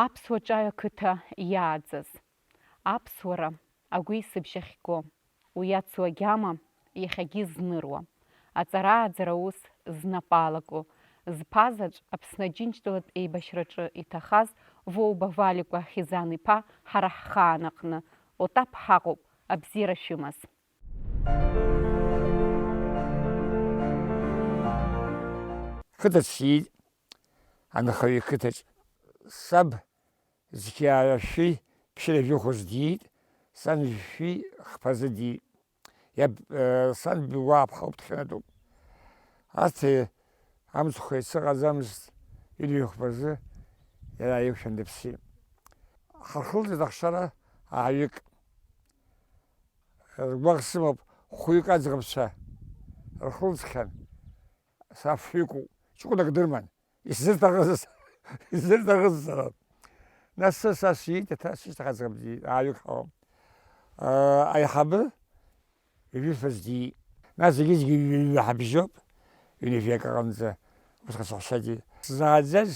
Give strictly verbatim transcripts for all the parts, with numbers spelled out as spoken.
Аԥсуа ҿаҩа қыҭа иааӡаз. Аԥсуара агәеисыбжь ахьго, уи иацу агьама иахьагьы изныруа, аҵара-ааӡара аус знапы алаку, зԥа заҵә Аԥсны Аџьынџьтәылатә еибашьраҿы иҭахаз Воуба Валикәа Хизан-иԥа ҳара ҳхаан аҟны, Отаԥ ҳаҟоуп, абзиара шәымаз. Қыҭаҿ сиит, анхаҩы иқыҭаҿ. Саб зқьи аарашәи ԥшьынҩажәи хәыз диит, сан жәшәи хԥазы диит. Иаб, э, сан уаа ԥҳауп дхьанатәуп. Арҭ, э, амцхә еицыҟаӡамызт, ҩынҩажәи хәбазы иара иқәшәан дыԥсит. Ҳархылҵит ахшара ааҩык. Ргәаӷ сымоуп, хәҩык аӡӷабцәа рхылҵхьан, са фҩыкоуп, ҷкәынак дырман, исзырҭахыз, исзырҭахыз сара. Нас са, са сиит, еиҭа сышьҭахь аӡӷаб диит, ааҩык ҳауам. Аа, аиҳабы ҩажәи фаз диит. Нас зегьы-зегьы ҩажәа ҳабжьоуп, ҩажәи акы аҟынӡа, усҟан саҳәшьа диит. Сзааӡаз,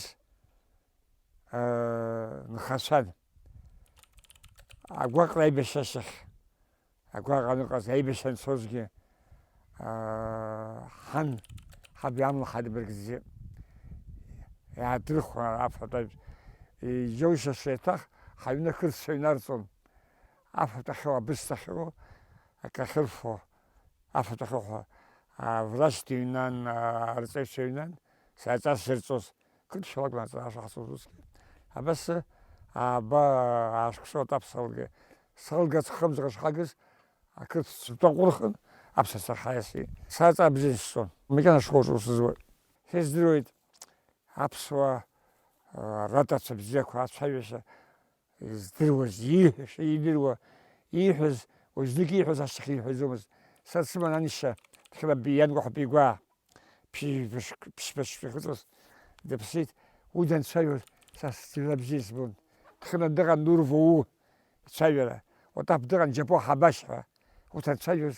аа, нхацәан. Агәаҟра аибашьра ашьҭахь. Агәаҟ аныҟаз аибашьра анцозгьы, аа, ҳан, ҳаб иамла ҳадбыргӡеит. Иаадрыхуан афатә ажә. Иџьоушьаша еиҭах ҳаҩны ақырҭцәа ҩнарҵон. Афатә ахьоу, абысҭа ахьоу, акы ахьырфо, афатә ахьоу ҳәа, аа, врач дыҩнан, аа, арҵаҩцәа ҩнан, сааҵас зырҵоз. Қырҭшәалак наҵаашахаҵоз усгьы. Абас, ааба, аашкәсо атап салгеит. Салгац хымзаҟа шҳагыз, ақырҭ сгәаҟәырхын, аԥсацәа ҳаиасит. Саҵа абжьы сцон. Макьана ашколаҿ ус зуеит. Сыздыруеит, аԥсуаа, аа, ратацәа бзиақәа ацәажәашьа здыруаз, ииҳәаша идыруа, ииҳәаз, уажәнык ииҳәаз ашьҭахь иҳәаӡомызт. Са дсыман аншьа, дхьыла би-, иангәаҳәа бигәаа. Ԥшьба-, ԥшьба шәахыҵуаз дыԥсит. Уи данцәажәоз са сыӡбара бзиа избон. Дхьына дыҟан Нур Воу ицәажәара. Отаԥ дыҟан Џьапуа Ҳабашь ҳәа. Урҭ анцәажәоз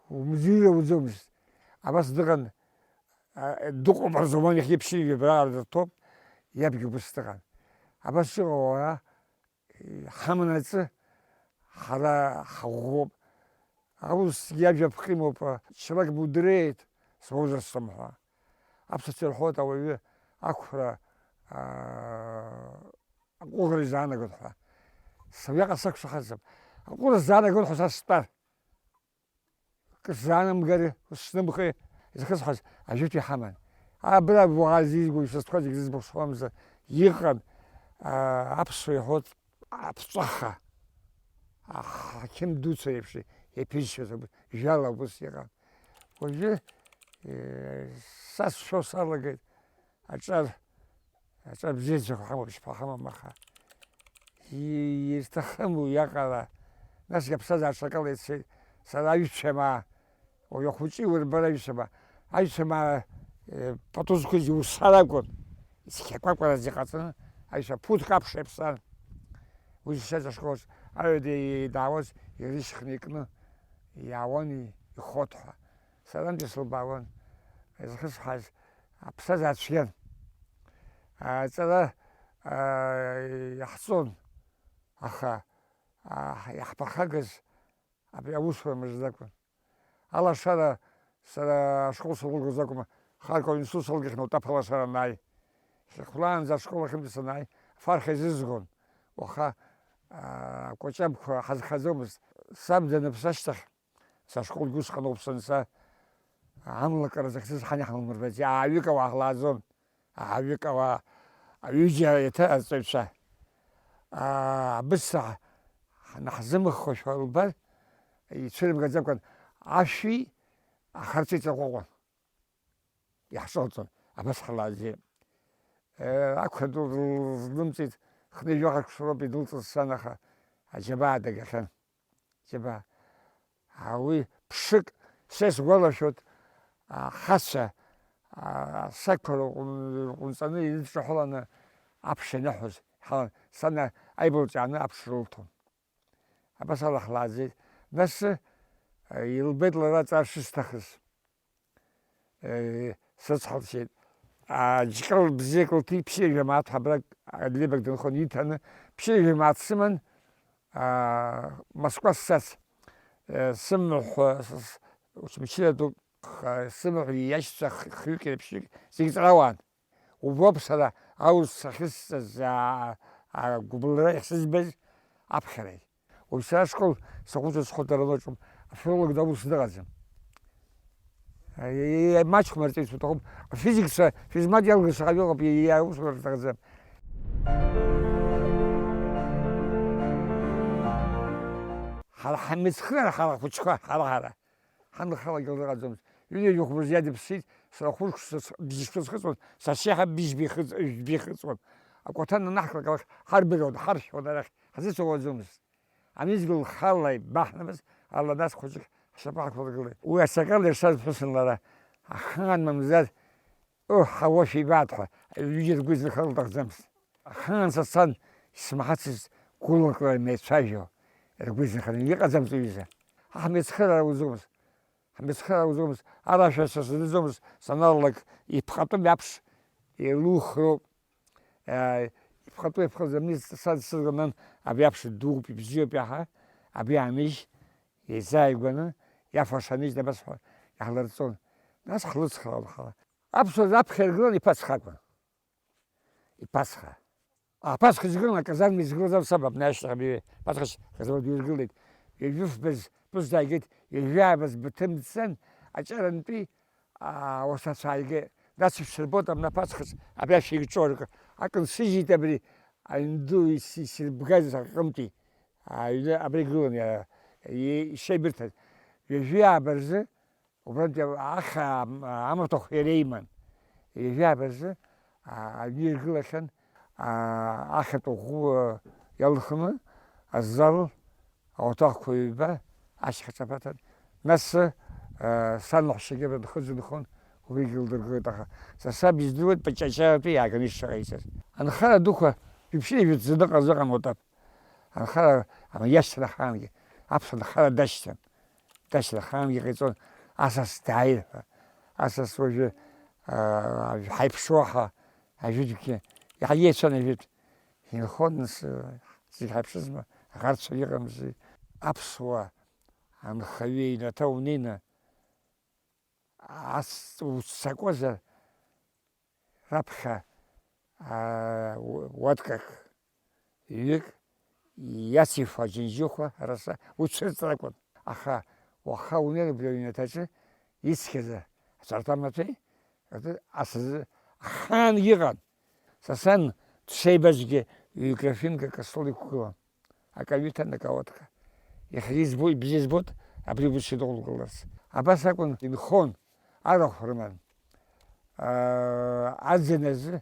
умӡырҩра уӡомызт. Абас дыҟан, а, дыҟоуп Арзуман иахьа иԥшьынҩажәа абраҟара дырҭоуп, иабгьы убыс дыҟан. Абас иҟоу ауаа ҳаманаҵы, ҳара ҳаӷәӷәоуп. Аус иажәа ԥхимоуп, ҽнак будреит, суозарсом ҳәа. Аԥсуацәа ирҳәоит, ауаҩы ақәра, аа, аҟәыӷара изаанагоит ҳәа. Са уиаҟа сақәшаҳаҭӡам. Аҟәыӷара сзаанагоит ҳәа са стәар. Кыр сзаанамгари, ус снымхеи, изхысҳәааз ажәытә иҳаман. Абра уаҟа зизго, исызҭқәа зегь зыӡбахә сҳәомзар, иҟан, аа, аԥсуа иҳәоит, аԥҵәаха, аҳақьым дуцәа еиԥш иаԥызшәаз, аб-, жәала убыс иҟан. Уажәы, е, са сшәо салагеит, аҿар, аҿар бзиаӡақәа ҳамоуп, шԥаҳамам аха. И-, ирҭахым уиаҟара. Насгьы аԥсҭазаара ҽакала ицеит. Сара аҩцәа маа, уаҩы ахәыҷы иурбар аҩцәа маа. Аҩцәа маа, э, пату зқәыз иусар акәын. Ицқьакәакәараӡа иҟаҵаны, аҩцәа ԥуҭк аԥшра иаԥсан. Уи зшаз ашколаҿ аҩада идаауаз ирышьхны икны иаауан, и-, ихот ҳәа. Сарантәи сылбаауан. Изхысҳәааз аԥсҭазаара цәгьан. Аҵара, аа, иаҳҵон, аха, аа, иаҳԥырхагаз абри аусура мыжда акәын. Алашара сара ашкол салыгоз акәым, Харков институт салгахьан, Отаԥ алашара анааи. Хьыхәлаанӡа ашкол ахьынтәи санааи, афархь еизызгон. Уаха, аа, акәаҷабқәа ҳазхаӡомызт. Саб даныԥсы ашьҭахь, са ашколгьы усҟан ауп санца, амлакара захьӡыз ҳан иаҳмырбаӡеит, ааҩык ауаа ҳлааӡон, ааҩык ауаа, ҩыџьа еиҭа арҵаҩцәа. Аа, абысҭа ҳ-, ҳнаҳзымхошәа лбар, ицәырымгаӡакәан ашәи ахарҵеи ҵаҟәаҟәан иаҳҿалҵон, абас ҳлааӡеит. Э, ақәра ду лзымҵит, хынҩажәи жәаха шықәса роуп идәылҵыз сан, аха аџьабаа дагахьан. Џьабаа. А, уи ԥшык, са исгәалашәоит, ахацәа, а, асакқәа рҟәын-, рҟәынҵаны ирыдҿаҳәаланы аԥш ианыҳәоз ҳалан, сан аибылҿиааны аԥш рылҭон. Абас ала ҳлааӡеит. Нас, а, илбеит лара аҵара шысҭахыз. Э, срыцҳалшьеит. Аџьҟьал бзиак лҭеит, ԥшьынҩажәа мааҭ ҳабрак Адлеибак дынхон, иҭаны, ԥшьынҩажәа мааҭ сыман, аа, Москва сцац, э, сымаҳә, с-, с-, училищетә х-, сымаҳә иашьцәа х-, хҩык, ԥшьҩык зегь ҵарауаан. Уброуп сара аурыс сахьысҵаз, аа, агәыбылра иахьсызбаз аԥхьарагь. Уажә сара ашкол саҟәыҵуа схәыдара лаҿуп, афилолог даурыс дыҟаӡам. Маҷхәмарҵеит сҭахуп. Афизикцәа, физмат иалгаз шаҟаҩы ыҟоуп, иа-, иа-, аусура рҭахӡам. Ҳара ҳамыцхыраар, ҳара ахәыҷқәа, ҳара, ҳара. Ҳанхалагьы лыҟаӡамызт. Ҩынҩажәа хәба рзы иадыԥсит, сара хәышықәса бжьышықәса схыҵуан, сашьа ҳәа быжьба ихыҵ-, ҩжәба ихыҵуан. Акәаҭа нанахклак, ҳарбаруан, ҳаршәуан арахь, ҳзыцәауаӡомызт. Амизгәа лхала ибаҳнамыз, ала нас хәыҷык ҳшьапы ҳақәлыргылеит. Уи асакал иршаз ԥҳәысын лара, ахаан мамзар, ыы, ҳауашәа ибааит ҳәа, ҩыџьа ргәы изынхар лҭахӡамызт. Ахаан са сцан, исмаҳацызт гәылакра меицәажәо, ргәы изынханы иҟаӡамызт уҩыза. Ҳмецхыраа узыҟамыз, ҳмецхыраа узыҟамыз, арашәа са сзыӡомызт, саналалак, иԥҟатәы мҩаԥш еилухроуп. Иԥҟатәы, иԥҟатәы, са дсызгоман, абри аԥш дууп, ибзиоуп иаҳа, абри аныжь, еизааигәаны, иафаша аныжь, абас ҳәа иаҳлырҵон. Нас ҳлыцхраауан ҳара. Аԥсуаа раԥхьа иргылан иԥацха акәын. Иԥацха. Аԥацха изгылан аказарма изгылаз саб абна ашьҭахь абри Ԥацха казарма ду иргылеит. Ҩажәи фба тәыс дааигеит, ҩажәи ааба баҭым дцан, аҷарантәи, аа, уасацәа ааигеит. Нас ишәсырбоит абна Ԥацхаҿ абри ашә ирҿоу акы. Акы нсыжьит абри аҩн ду ис-, исырбгаз аҟынтәи. Аҩны абра игылан иара, и-, ишеибырҭаз. Ҩажәи ааба рзы Убрантәи аха ам-, амаҭәахә иара иман. Ҩажәи ааба рзы, а, аҩны иргылахьан, а, ахьатә ӷәы, а, иалхны, азал, ауаҭахқәа ҩба, ашьха ҿаԥаҭан. Нас, а, сан лаҳәшьагьы абра дхы-, дынхон, убригьы лдыргылеит, аха са саб издыруеит Пачачаратәи иааганы ишшаҟа ицаз. Анхара дуқәа, ҩаԥшьыра жәытәӡаны ыҟаз ыҟан Отаԥ. Анхара, ама иашьцәа рахаангьы, аԥсуа нхара дашьҭан. Дашьҭан ахаангьы иҟаиҵон, асас дааир ҳәа. Асас уажәы, аа, ҳаиԥшуа ҳәа ажәытәгьы, иаҳагьы еицәан ажәытә. Инхон нас, зегь ҳаиԥшызма, аӷарцәа иҟамзи. Аԥсуа анхаҩы иҩнаҭа унеины, ас уццакуазар, раԥхьа, аа, уаткак ҩык иацифа џьынџьыхәа араса уцәырҵракәын. Аха уаха унеир убри аҩнаҭаҿы ицқьаӡа аҵарҭа маҭәеи, аты асазы ахаангьы ыҟан. Са сан дшеибазгьы ҩ-графинка кастол иқәгылан. Акаҩы ҭан, акаотка. Иахьагьы избоит, бзиа избоит, абри убыс идыҟәлгаларц. Абас акәын, инхон, арахә рыман. Аа, аӡын азы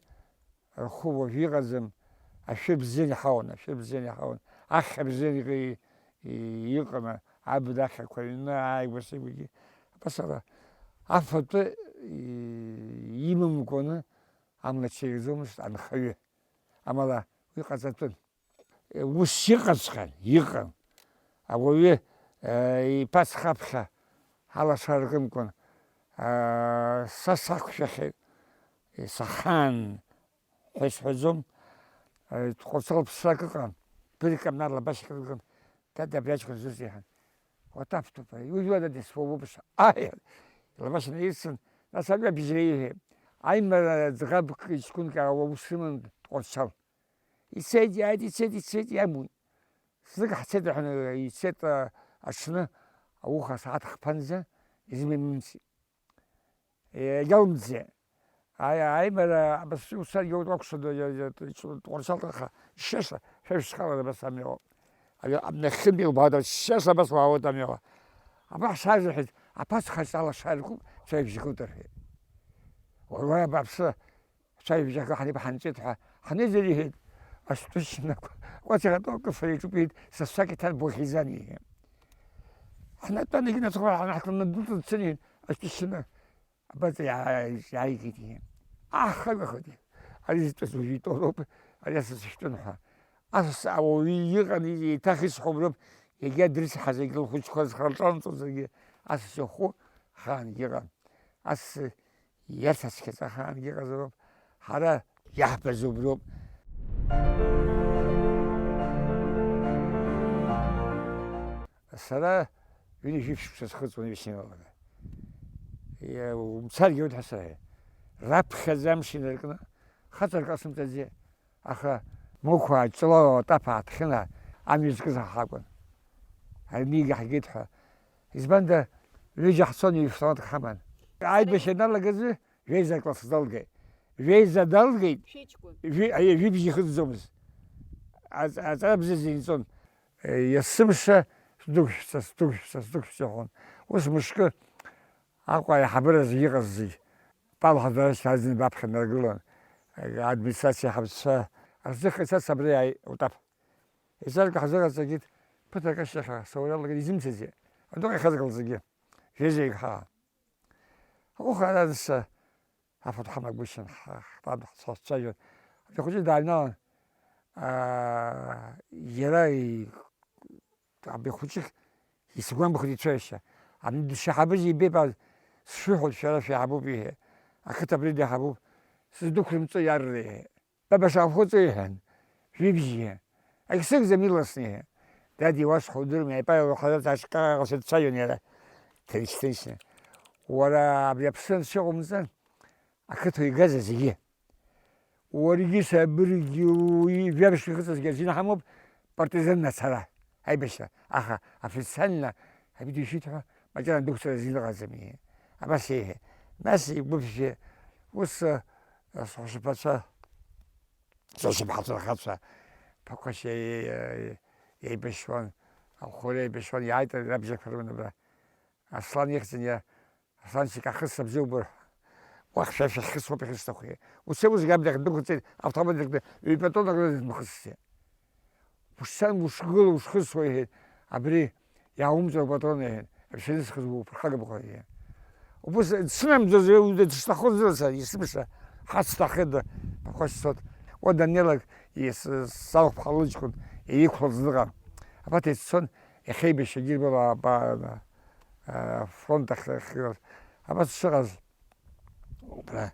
рхәы уажә иҟаӡам, ашәы бзиан иҳауан, ашәы бзиан иҳауан. Ахьа бзиан иҟ-, и-, и-, иҟан, абна ахьақәа ҩны, ааигәа-сигәагьы. Абас ала, афатәы, и-, имамкәаны амла ҽеиҩӡомызт анхаҩы. Амала уи ҟаҵатәын. Ус иҟаҵәҟьан, иҟан. Ауаҩы, э, иԥацха аԥхьа алашара ркымкәан, э, са сақәшәахьеит, э, сахаан ҳәа исҳәаӡом, э, Тҟәарчал ԥсрак ыҟан, бырг амнар лабашьак ыҟан, дад абри аҷкәын зусҭа иҳәан. Уаҭаԥҭоуп, иужәуада дысфоуп, аи, илабашьа наирсын, нас ажәабжь реиҳәеит. Аимара ӡӷабк ҷкәынк аус рыман Тҟәарчал. Ицеит, иааит, ицеит, ицеит, иамуит. Знык ҳцеит рҳәаны, ицеит, а, аҽны, ауха асааҭ хԥанӡа изымҩамымҵит. Е, иалымҵӡеит. Аи-, аимара абас ус иоур акәшоит, Тҟәарчалҟа шьаша, шәа шәхалар абас амҩала. Абри абнахьынтә илбаауеит, шьаша абас уаауеит амҩала. Абра ҳшааиз рҳәеит, аԥацха ҿала шааиркуп, цәажәжьгоит рҳәеит. Уара абааԥсы, Цәажәабжь ахы ҳаниба ҳанҵәеит ҳәа ҳанеизар, иҳәеит, астәышьнақәа кәаци ӷатәы акы фара иҿуп, иҳәеит, сасцәак иҭан Бохизан, иҳәеит. Ҳнатәан, егьи нацәхәа ҳанаҳкланы дыцын, иҳәеит, астәышьна абаҵа иаа-, иааигеит, иҳәеит. Аха, иҳәеит, ари зтәыз уажәы итәоуп, ари асас ишәтәын ҳәа. Асас ауаҩы иҟан, еиҭах исҳәом рыԥ, егьа дрыцҳазаргьы, лхәыҷқәа зхарҵәанҵозаргьы, асас ихәы ахаангьы ыҟан. Ас Иацацқьаӡа ахаангьы ыҟазароуп, Ҳара иаҳбаз убриоуп. Сара ҩынҩажәи жәиԥшь шықәса схыҵуан ҩышьнеилага. Иа-, умцаргьы ауеит ҳәа саҳәеит. Раԥхьаӡа амш инаркны, хаҵарак ҟасымҵаӡеит. Аха Мықә аҿылала атап ааҭхьан, амҩа зкыз ҳакәын. Аҩны иаҳгеит ҳәа. Избанда, ҩыџьа ҳцон, ҩ-автоматк ҳаман. Аибашьра ианалагазы, жәеиза акласс далгеит. Жәеиза далгеит. Шәиҷкәын. Жәи-, аиеи, жәибжь ихыҵӡомызт. Аҵ-, аҵара бзиа зеинҵон. Е, есымша сдәықәшәҵа, сдәықәшәҵа, сдәықәшәҵа ҳәа. Ус мышкы Аҟәа аиҳабыразы иҟаз зегь, Павел Ҳаӡарович Ҭаӡын баԥхьа днаргылан, администрациа ҳаԥсцәа рзыҳәа ицарц абра иааит утап. Еизарак ҳазыҟаҵагьы ԥыҭрак ашьҭахь асоура иалагеит, изымцаӡеит. Адәыҟа ихазгалт зегьы. Жәеиза еиқәҳа. Аҟәыха ара анса, афатә ҳамагәышьан, ҳтәан ҳцәажәон. Абри ахәыҷы дааҩналан, аа, иара и-, абри ахәыҷы исгәамԥхеит ицәажәашьа. Абни дшаҳабыз ибеит, сшәыҳәоит, шәара шәаҳабуп, иҳәеит. Ақыҭа абри даҳабуп, сыздәықәымҵо иарра, иҳәеит. Баба шаахәыҵ иҳәан, жәибжьы. Агьсыгӡам иласны иҳәан. Дад, иуасҳәо удыруам, иааиԥааҩ лхаҵа ашҟа ҟаша дцәажәон иара. Ҭынч-ҭынчны. Уара абри аԥсы анцәа иҟоумҵан, ақыҭа игаз зегьы. Уаргьы сабыргьы уи жәабжьк ихыҵызгьы азин ҳамоуп, партизан ацара, аибашьра. Аха официально абри дишьит ҳәа, макьана дықәҵара азин ыҟаӡам, иҳәеит. Абас иҳәеит. Нас игәыԥжәеит. Ус, э, схәышәԥацәа, сышьапҳацәа рхацәа, Ԥақәашь еи-, еибашьуан, Алхура еибашьуан, иааит рабжьақәа рыманы абра. Аслан ихьӡын иара. Асланчик, ахысра бзиа убар. Уахь шәа шәахьхысуа шәахьысҭаху. Уцеи узгаб дахьдәықәҵеит, автомат дыркны, ҩпатон агра дынхысит. Ушцан, ушгыла, ушхысуа, иҳәеит. Абри иааумҵуа апатрон, иҳәеит. Аԥшьаны схыз уԥырхагам ҳәа, иҳәеит. Убыс дсынамӡозар, дышҭахоз дырацәа, исымша, ҳацҭахеит, Ԥақәашь цот. Уа даннеилак, ис-, салхәԥха лыҷкәын, иқәлоз дыҟан. Абарҭ еиццон, иахьеибашьагьы ирбала, аба-, а, афронт ахь ахьгылаз. Абас дшыҟаз, убра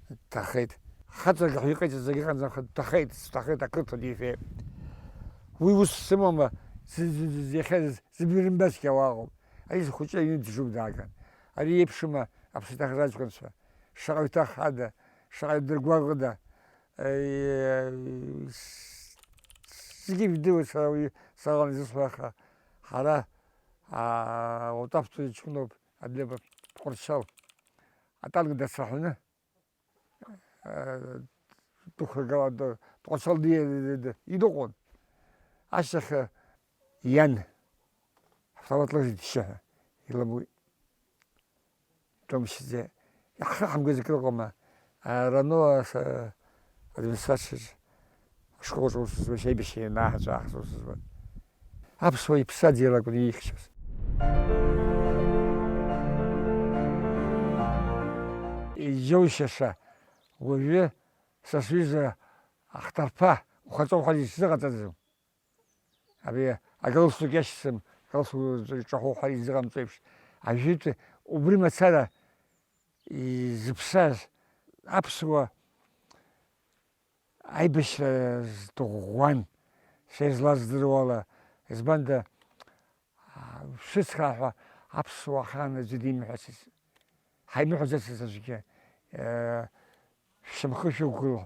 дҭахеит. Хаҵак ҳәа иҟаиҵаз акы ыҟаӡам, аха дҭахеит, сҭахеит, ақыҭа дифеит. Уи ус сымоума, зы-, зы-, зы-, иахьа зыбжьы рымбацқьа уаҟоуп. Ари зхәыҷы аҩны дыжуп дааган. Ари еиԥшыма аԥсы ҭахыз аҷкәынцәа? Шаҟаҩ ҭахада, шаҟаҩ дыргәаҟда? Е, с-, зегьы ижәдыруеит, сара уи саҟан изысҳәо, аха ҳара, аа, утаԥ ду иҷкәыноуп, Адлеиба Тҟәарчал. Атанк дацраҳәаны, аа, дықәыргала д-, Тҟәарчал ди-, ди-, ди-, идыҟәон. Ашьҭахь, иан, автомат лыжит шьшьыҳәа, илымуит. Ҿымшьӡеит. Иаҳхыҳамгаз акыр ыҟоума? Рано ас-, администрациаҿ ашколаҿ аус зуа, аибашьра ианааҳаҵәа аахыс аус зуан. Аԥсуа иԥсаӡ иалакәын иихьчоз. Иџьоушьаша, уажәы са сҩыза ахҭарԥа ухаҵоуп ҳәа исзыҟаҵаӡом. Абри агалстук иашьцым, галстук ҿаҳәоу ҳәа изыҟамҵо еиԥш, ажәытә убри мацара изыԥсаз аԥсуа аибашьра здыӷәӷәан, са излаздыруала, избанда, аа, шәыцхраа ҳәа аԥсуа ахаан аӡәы димҳәацызт. Ҳаимыҳәаӡацызт аӡәгьы, э, шәымхы шәықәгыл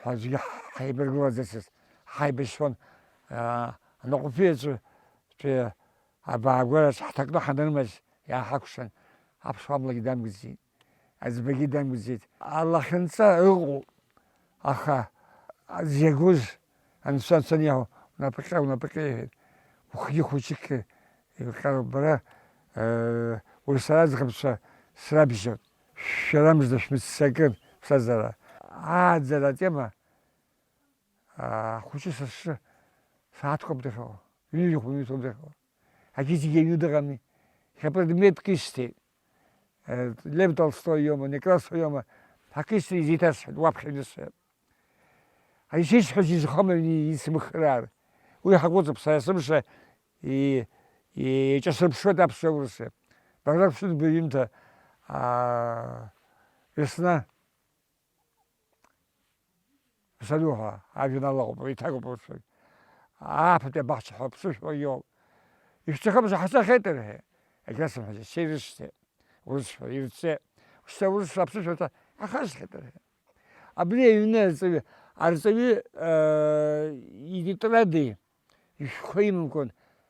ҳәа аӡәгьы ҳаибаргылаӡацызт. Ҳаибашьуан, э, анаҟәаԥиаҿтәи абаагәараҿ ҳҭакны ҳанырмаз иааҳакәшан, аԥсуа амлагьы дамгӡеит, аӡбагьы дамгӡеит. Алахьынҵа ыҟоуп. Аха зегь уз, анцәа, анцәа иаҳәо, унапаҟьа, унапаҟьа иҳәеит. Ухгьы хәыҷык еилҟьароуп бара, э, уи сара аӡӷабцәа срабжьоит. Шәара мыжда шәмыццакын, ԥсҭазаара. Ааӡара атема, а, ахәыҷы са сзы сааҭқәоуп дахьыҟоу, ҩынҩажәи хәба минуҭуп дахьыҟоу. Акритик иаҩны дыҟами. Иахьа предметк исҭеит. Э, Лев Толстой иоума, Некрасов иоума, акы исҭеит, изеиҭасҳәеит, уаԥхьа инысҳәеит. Ари сисҳәоз изхом аҩны исмыхраар. Уи ҳаҟәыҵып, са есымша и-, и-, иаҿасырԥшуеит аԥсуа аурыс. Бажәак шәыдбаҩымҭа, аа, весна. Ԥсаду ҳәа ажәеинраала ыҟоуп, еиҭагоуп урысшәагь. Ааԥынтәи абаҳча ҳәа ԥсышәала иоуп. Ишәҭахымзар ҳацахьеит рҳәеит. Егьрасымҳәаӡеит, сеирысшьҭеит. Урысшәа ирҵеит. Шьҭа урысшәа аԥсышәа ҳәа ҳахасхьеит рҳәеит. Абри аҩны арҵаҩы, арҵаҩы, э, итетради ишәҟәқәа имамкәан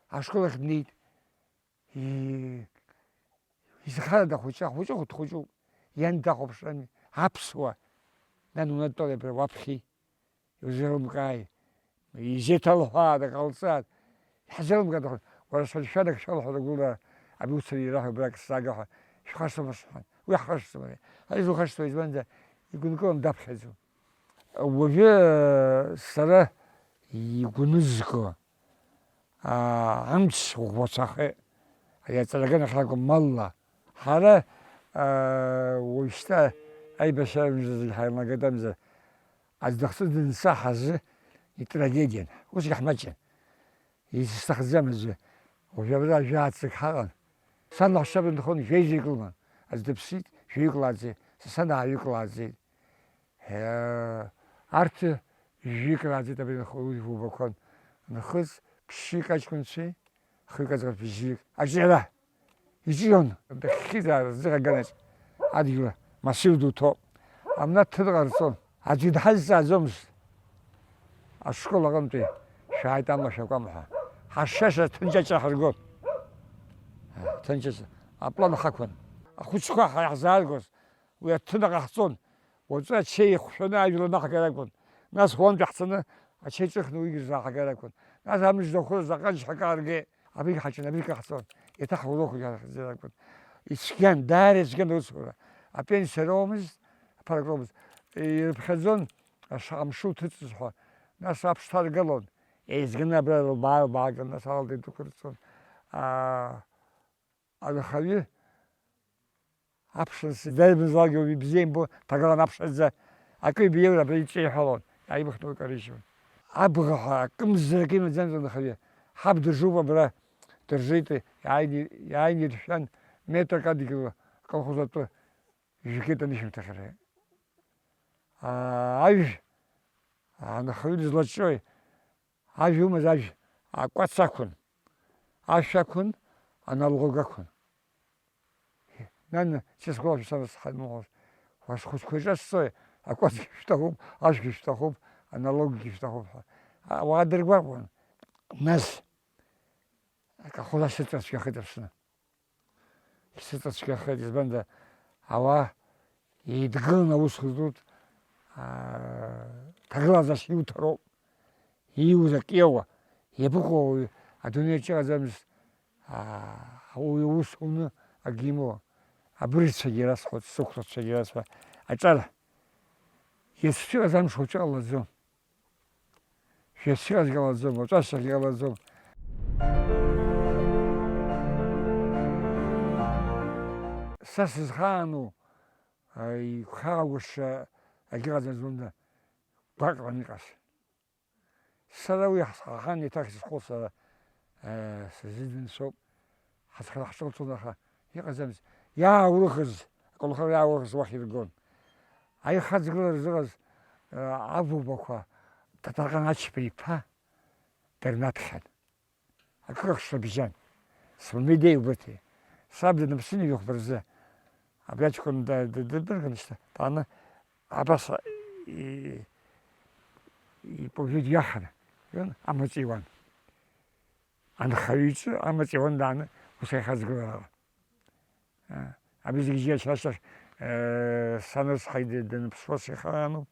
ашкол ахь днеит. И-, изахарада ахәыҷы, ахәыҷы дхәыҷуп, иан дахәаԥшрами, аԥсуа, нан унадтәалеи абра уаԥхьеи, иузеилымкааи, изеиҭалҳәаада, ҟалҵааит, иҳзеилымкаат, уара шәаршәадак шәалҳәа ргәыла, абиуцәа ираҳәа абрак сзаага ҳәа, шәхашҭма сҳәан, уи ҳхашҭӡом ари, ари зухашҭуа избанзар, игәынкылан даԥхьаӡом. Уажәы сара игәнызго, аа, амч ӷәӷәацәахеит, ари аҵараган ахьракәым малла. Ҳара, аа, уажәшьҭа аибашьра мыжда зегь ҳаилнагеит амзар, аӡә дахьӡо данца ҳазы итрагедиан. Усгьы ҳмаҷын. Исҭахӡам аӡәы. Уажә абра жәаа-цык ҳаҟан. Сан лаҳәшьцәа рынхон, жәеизаҩык лыман. Аӡә дыԥсит, жәаҩык лааӡеит, са сан ааҩык лааӡеит. Ҳе, арҭ жәаҩык рааӡеит абри нхо, уи ӷәӷәақәан. Нхыҵ ԥшьҩык аҷкәынцәеи, хҩык аӡӷаб бжьҩык. Аҿиара! Иҿион. Дахьхьизааз аӡыхь аганаҿ адгьыл масиу ду ҭоуп. Амнаҭ ҭыҵ ҟарҵон. Аӡәгьы дҳазҵааӡомызт. Ашкол аҟынтәи шәааит амла шәакуам ҳәа. Ҳашшаша ҭынч аҿаҳаргон. Ҭынч аҿа. Аплан ҳақәын. Ахәыҷқәа ҳа-, иаҳзааргоз уи аҭын аҟаҳҵон. Уаҵәы ачеи ихәшәаны ажәла анаҳгара акәын. Нас уантәи ҳцаны ачеи ҿыхны уигьы рзааҳгара акәын. Нас амыжда хәы заҟа џьҳакы ааргеит. Абригь ҳаҿын, абригь ҟаҳҵон. Еиҭа ҳурокгьы ҳахьӡаракәын. Ицәгьан, даара ицәгьан аусура. Апенсиа роумызт, аԥара акроумызт. Ирыԥхьаӡон, ашаҟа мшы уҭыҵыз ҳәа. Нас аԥш ҭаргалон. Еизганы абра рылбаа-лбааган, нас алада идәықәырҵон. Аа, Анхаҩы аԥшра сзеимызлакгьы уаҩы ибзиа имбо, ҭагалан аԥшаӡа акы ибеиоур абра иҿеиҳәалон, иааибыхны уи карыжьуан. Абӷа ҳәа акымзарак имаӡамызт анхаҩы. Ҳаб дыржуп абра, дыржеит, иааины, иааины иршәан, метрак адгьыл аколхоз атәы жәгеит анышәынҭахьара. Аа, ажә, анхаҩы дызлаҿиои? Ажә умаз ажә, акәац ақәын, ашә ақәын, аналог ақәын. Нана, сысгәалашәо сара сҳануҳәоз, уа схәыҷқәа иҿасҵои, акәацгьы шәҭахуп, ашәгьы шәҭахуп, аналоггьы шәҭахуп ҳәа. Ауаа дыргәаҟуан. Нас, аколхоз ашьҭыҵра цәгьахеит Аԥсны. Исыҵацәгьахеит, избанда, ауаа еидгыланы аус зуҭ, аа, ҭагылазаашьа иуҭароуп, ииуз акы иоуа, иабыкәу ауаҩы адунеиаҿ иҟаӡамыз, аа, ауаҩы аус уны акгьы имоуа, абыржәцәагьы ирасҳәоит, сықәрацәагьы ирасҳәоит, аҿар иацтәи иҟаз амш уаҵәы ҟалаӡом. Шәа сыҟазгьы ҟалаӡом, уаҵәашьҭахьгьы ҟалаӡом. Са сызхаану, а, игәхьаагәышьа агьыҟаӡам зунда гәаҟран иҟаз. Сара уи ҳахан еиҭах сышхәыцуа, а, сызидын соуп. Ҳацхара ҳҿылҭуан, аха иҟаӡамыз, иааурыхыз, аколхоз иааурыхыз уахь иргон. Аихаҵгылара зыҟаз, а, авубақәа Ҭаҭарҟан Ачба иԥа дырнаҭхьан. Акы ахшра бжьан. Смамидеи убыҭи. Саб даныԥсыни жәохә рзы. Абри аҷкәын да-, да-, дындырганы шьҭа, дааны, абас, и-, ипыжәы дҩаханы, ион, амаҵ иуан. Анхаҩы иҿы амаҵ иуан дааны, ус аихаҵгыларала. А, абри зегьы џьара ашьҭахь, э, сан рыцҳагь д-, даныԥсуа сихаануп.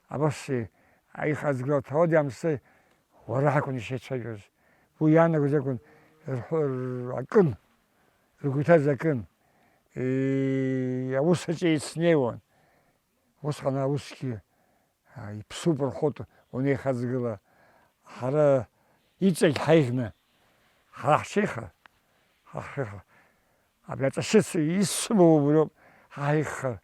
Абас, э, аихаҵгылара ҭауади-аамсҭеи уара ҳакәын ишеицәажәоз. Уи иаанагоз акәын, рҳәо-, р-, акын, ргәы иҭаз акын. Э, аус аҿы еицнеиуан. Усҟан аусгьы, а, иԥсуп рҳәоит, унеихаҵгыла. Ҳара иҵегь ҳаиӷьны, ҳара ҳшеиха, ҳа ҳшеиха. Абри аҵашьыцра исымоу убриоуп, ҳа ҳаиӷьхар,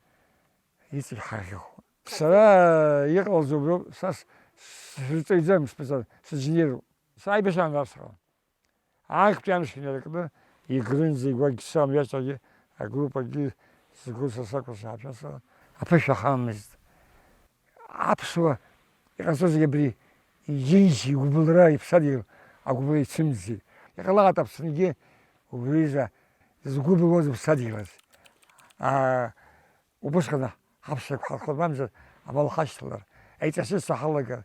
иҵегь ҳаӷьӷьоуп. Сара иҟалаз убриоуп, са с-, сырҵаҩӡам специально, синженеруп. Са аибашьраан расҳәон. Актәи амш инаркны, игрынӡа игәагьсуам, ҩаҵәагьы агруппагьы згәы са сакәу саашәасуан, аԥышәа ҳамамызт. Аԥсуа Иҟасҵозеи абри, иџьынџь, игәыбылра, иԥсадгьыл агәыбылра ицәымӡӡеит. Иҟалааит Аԥсынгьы убриазы згәы былуаз уԥсадгьыл азы. Аа, убысҟан ҳаԥсрақәа ҳархәар, мамзар амал ҳашьҭалар, аиҵасыса ҳалагар,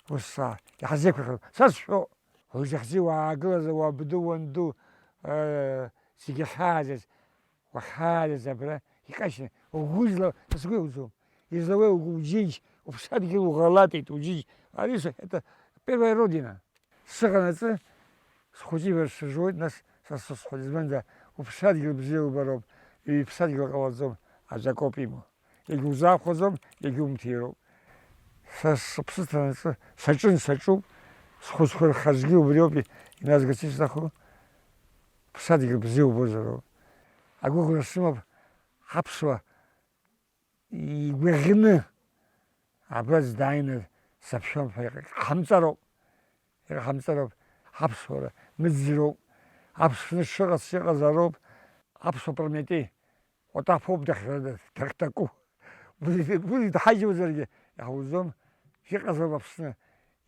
ус, аа, иҳазеиқәырхар, са сшәо, уажәахьӡи уаагылазар, уабду, уанду, аа, зегьы ахьааӡаз, уахьааӡаз абра иҟьашьны, угәы изла-, са сгәы иауӡом. Излауеи угәы уџьынџь, уԥсадгьыл уӷалатеит, уџьынџь. Ари са, это первая родина. Сыҟанаҵы, схәыҷы ибарсыжуеит, нас са сысҳәоит, избанзар, уԥсадгьыл бзиа убароуп, иҩԥсадгьыл ҟалаӡом, аӡә акоуп имоу. Егьа узаахәаӡом, егьа умҭироуп. Са сыԥсы ҭанаҵы, саҿын, саҿуп, схәыцхәырхазгьы убриоуп иназгарц исҭаху, ԥсадгьыл бзиа убозароуп. Агәыӷра сымоуп, ҳаԥсуа игәаӷьны абраҵ дааины саԥшәом ҳәа иҟаҳамҵароуп, иҟаҳамҵароуп, ҳаԥсуара мыӡроуп, аԥсны шыҟац иҟазароуп, аԥсуа Прометеи Отаԥоуп дахьрыда-, дахьҭаку. Уи, уи дҳажьуазаргьы иаҳуӡом, иҟазароуп Аԥсны.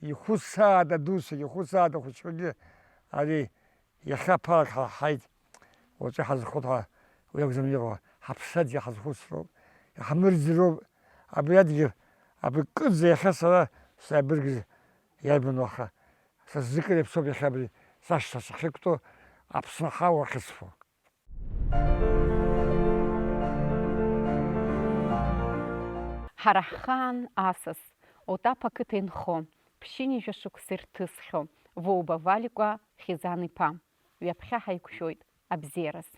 Ихәыцаада дусагьы, ихәыцаада хәыҷқәагьы ари иахьа ԥарак ҳарҳаит. Уаҵәы ҳазхәыцуа уи акәӡам иҟоу, ҳаԥсадгьыл ҳазхәыцроуп, иҳамырӡроуп. Абри адгьыл, абри кыдҵа иахьа сара саибыргыз иарбан уаха? Са сзы кыр иаԥсоуп иахьа абри сашҭа сахьықәтәоу, Аԥсны аҳауа ахьысфо. Ҳара ҳхаан асас, Отаԥ ақыҭа инхо, ԥшьынҩажәа шықәса ирҭысхьоу, Воуба Валикәа Хьизан-иԥа, ҩаԥхьа ҳаиқәшәоит абзиараз.